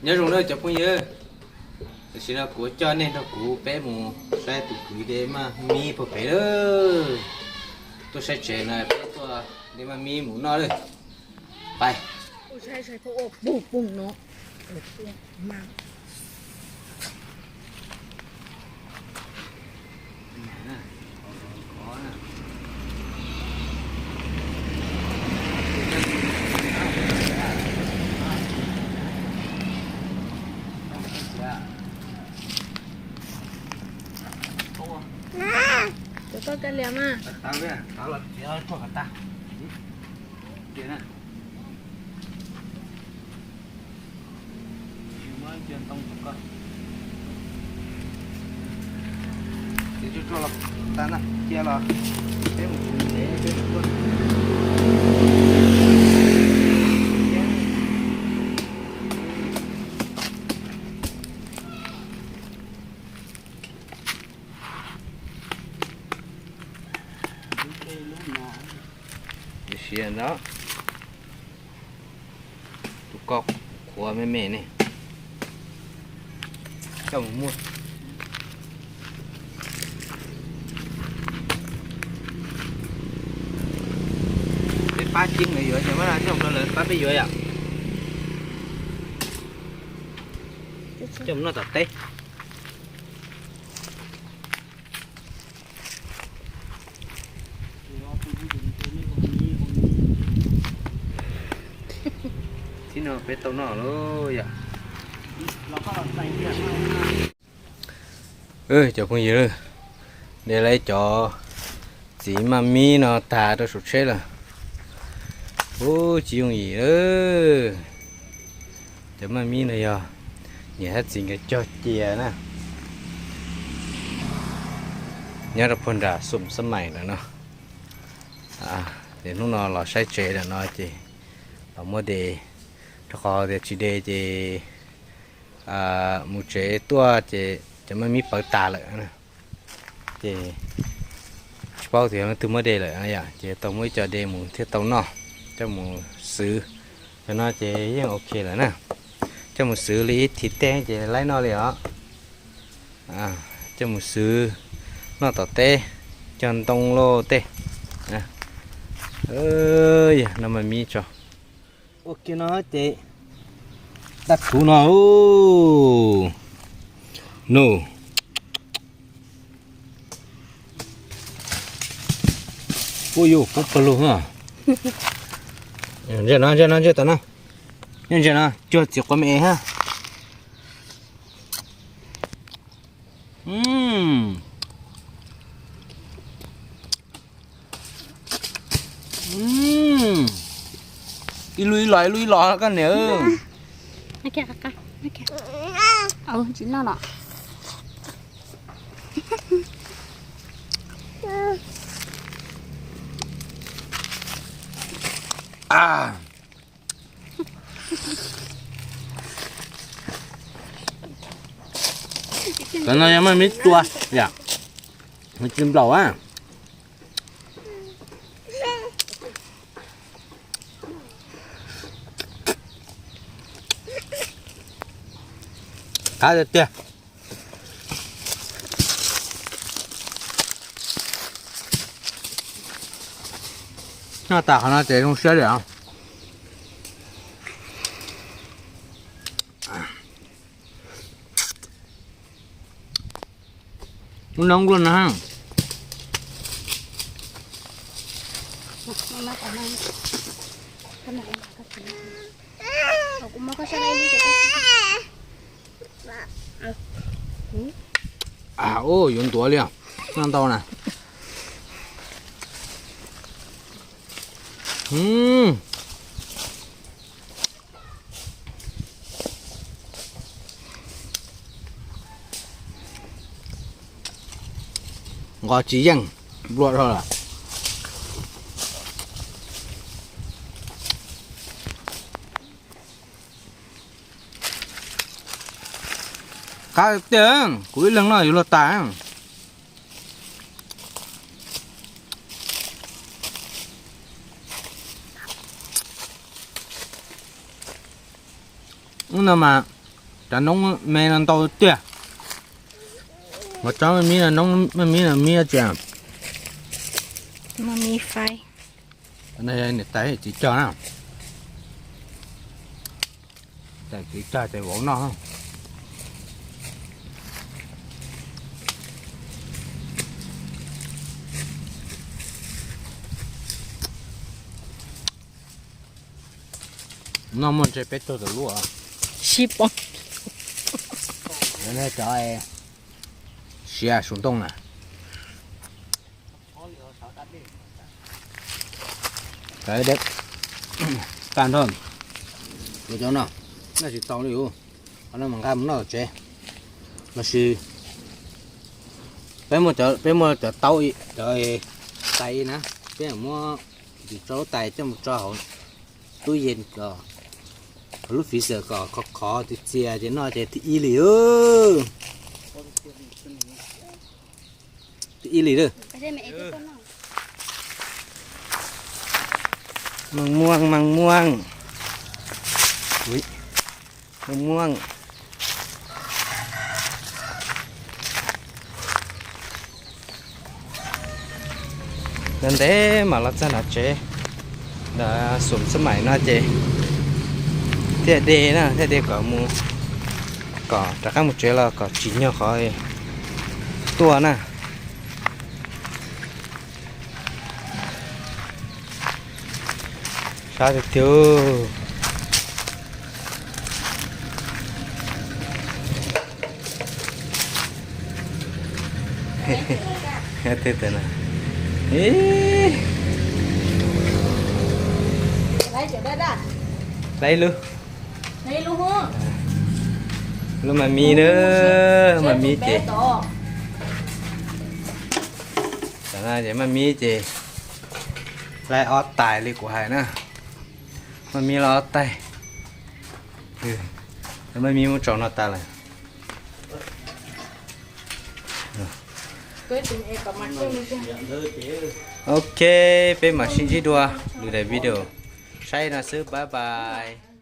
Nyob zoo na cov phooj ywg, tam sim no kuv coj nej nrog kuv peb mus saib tus kwv de maj mib puag pem lawm. Tuaj saib tsev no peb tuaj de maj mib mus noj lawm. Pais. Cov toj kav liam mas. Cia los, peb mus tsev, peb mus tuaj. Ib siab ntawd, tus ko qhuav me me ne, coj mus muag. Peb pab ceeb lawv yuav ces muab coj mus rau lawv pab peb yuav yom. Coj mus noj tom teb. Tib no peb tau noj lawm yom. Cov phooj ywg, de lawv cov txiv maj mib no tag rau saum tsheb lawm. Ub, tsis yooj yim lawm. Cov maj mib no yog niam thiab txiv nkawd cog cia na, nyob rau puag nram Xum Xab Maim lawm no. Ces hnub no los saib tsev lawm no ces los muab de, rau qhov tias tsis de ces mus tsev tuaj ces cov maj mib pawv tas lawm. Ces tsis paub tias leej twg muab de lawm yom, ces tau muab ib co de mus thiaj tau noj, coj mus xwv. Cov no ces yeej ok lawm na. Coj mus xwv li ib thim tej ces laib noj li os. Coj mus xwv noj tom teb, cog ntoo loj tej. Yog no mas mib tso. Ua kiag no ces dab thuv no. No. Ua yuv, poob pawg lug na. Ntsia no, ntsia no, ntsia tom no. Nyob ntsia no, cuag txiv quav me es ha. Ib lub ib los, ib lub ib los koj niam. Tsis noj los. Cov no yog maj mib tua yom, maj mib nplaum a. Qab tiag tiag. Noj tas qhov no ces zoo siab li os. Ub, noj nkuaj no. Ub, yuav ntuav li os. Noj ntau na. Nqos tsis yeej, nplua dhau lawm. Qab tiag, kuv ib leeg noj yuav luag tas. Ub no mas Cov noob me no ntau tiag. Mas tsob maj mib no, noob maj mib no mib tsi? Maj mib faib. Niam tais txiv cog na. Tais txiv cog ces vauv noj. Noj muaj ntse peb tug tawm lub. Sib pom. Cov siav su ntoo na. Tag nrho. Ua cov no, noj tsis tau li ub. Qhov no mas nqa mus noj tsev. Los sis peb muaj cov taub, cov tais na, peb muab tis rau lub tais coj mus tso hauv tub yees kom, hauv lub freezer kom khov khov txias txias ces noj ces thib ib li. Thib ib li lawm. Mas muaj, mas muaj. Mas muaj. Ntev ntev mam los txog nram tsev, nram xum xab maim no ces thiaj de na, thiaj de kom mus, kom rov qab mus tsev los kom tsim nyog qhov tuaj na. Sab tiag tiag. Ib, laiv lub, lub maj mib na, maj mib ces, maj mib ces laiv ob tais li kuv hais na. Maj mib laiv ob tais. Maj mib muab tsau no tas lawm. Ok, peb mam sib ntsib dua lwm daim video. Saib no xwb, bye bye.